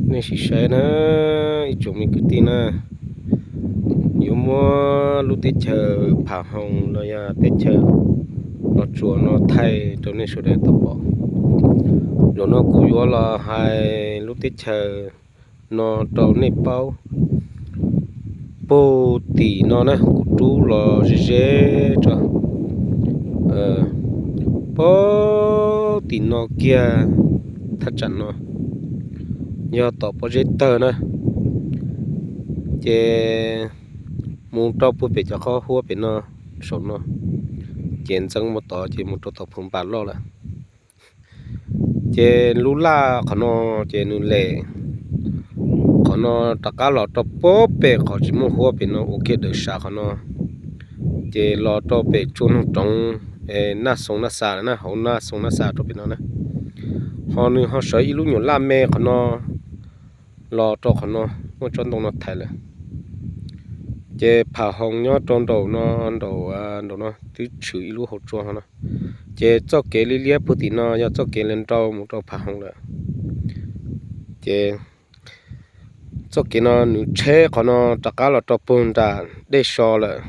Nej sim saib na, ib tsoom me kwv tij na, yuav muab lub teb chaws Pham Hoos los yog teb chaws Los Tsuas no thaij rau nej sawv daws tau pom. Zaum no kuv yuav los hais lub teb chaws no rau nej paub. Puag tim no na, kuv rub los ze ze tso, puag tim no kiag, thaj tsam no yog tom pob zeb tawg na, ces mus rau puag pem cov qhov huab pem no, saum no, ces ntxeev mus tod ces mus rau tom Phuv Npas Loj lawm. Ces lub laj qhov no, ces nws lem qhov no rov qab los rau puag pem qhov tsis muaj huab pem no ua kiag dawm sav qhov no, ces los rau pem tsuas noog roov Naj Xoo Naj Xa na, hauv Naj Xoo Naj Xa rau pem no na. Ho nws ho sawv ib lub nyuam laj me qhov no los rau qhov no, muaj tsob ntoo no thaiv lawm. Ces Pham Hoos nyob rau nraum no, nraum, nraum no twb tshwm ib lub hauv tsua no. Ces txoj kev liab liab puag tim no yog txoj kev li nrau mus rau Pham Hoos lawm. Ces txoj kev no nws tsheb qhov no rov qab los rau puag nram dej so lawm.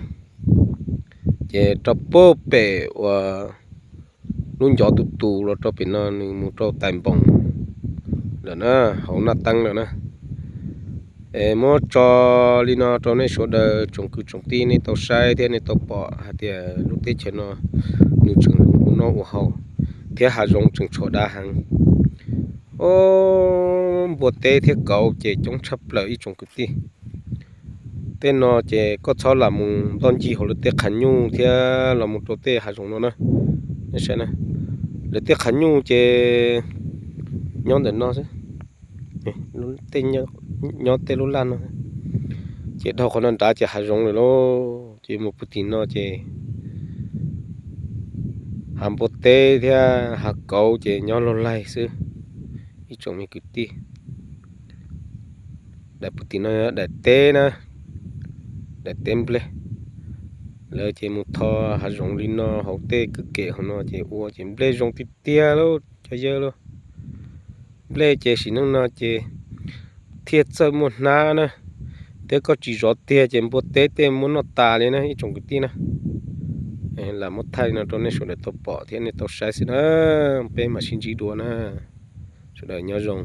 Ces rau puag pem uas lub ncov tus tus los rau pem no nws mus rau Tais Npoos lawm na, hauv Naj Teeb lawm na. Es muab tso li no rau nej sawv daws tsoom kwv tsoom tij nej tau saib thiab nej tau pom hais tias lub teb chaws no nws tseem ua noj ua haus, thiab hav zoov tseem tshuav dav heev. Npua teb thiab kauv ces coob tshaj plaws ib tsoom kwv tij. Tej no ces koj txhob lam mus ntoj ncig hauv lawv tej qhav nyuj thiab los mus rau tej hav zoov no na. Lawv tej qhav nyuj ces nyob ntawm no xwb, nyob tej lub laj no, ces dhau qhov no nrad ces hav zoov lawm lauj. Ces mus puag tim no ces hav npua teb thiab hav kauv ces nyob laug laig xwb ib tsoom me kwv tij. Daim puag tim no daim teb na, daim teb nplej. Lawv ces mus tho hav zoov li no hauv tej kwj kem hauv no ces ua ces nplej zoo tiag tiag lauj cov yawg lauj. Nplej ces sim neej no ces thiaj txawj muaj hnab na, thiab koj tsis zov tiag ces npua teb tej muab noj tas li na ib tsoom kwv tij na. Lam muab thaij no rau nej sawv daws tau pom thiab nej tau saib xwb na. Peb mam sib ntsib dua na. Sawv daws nyob zoo.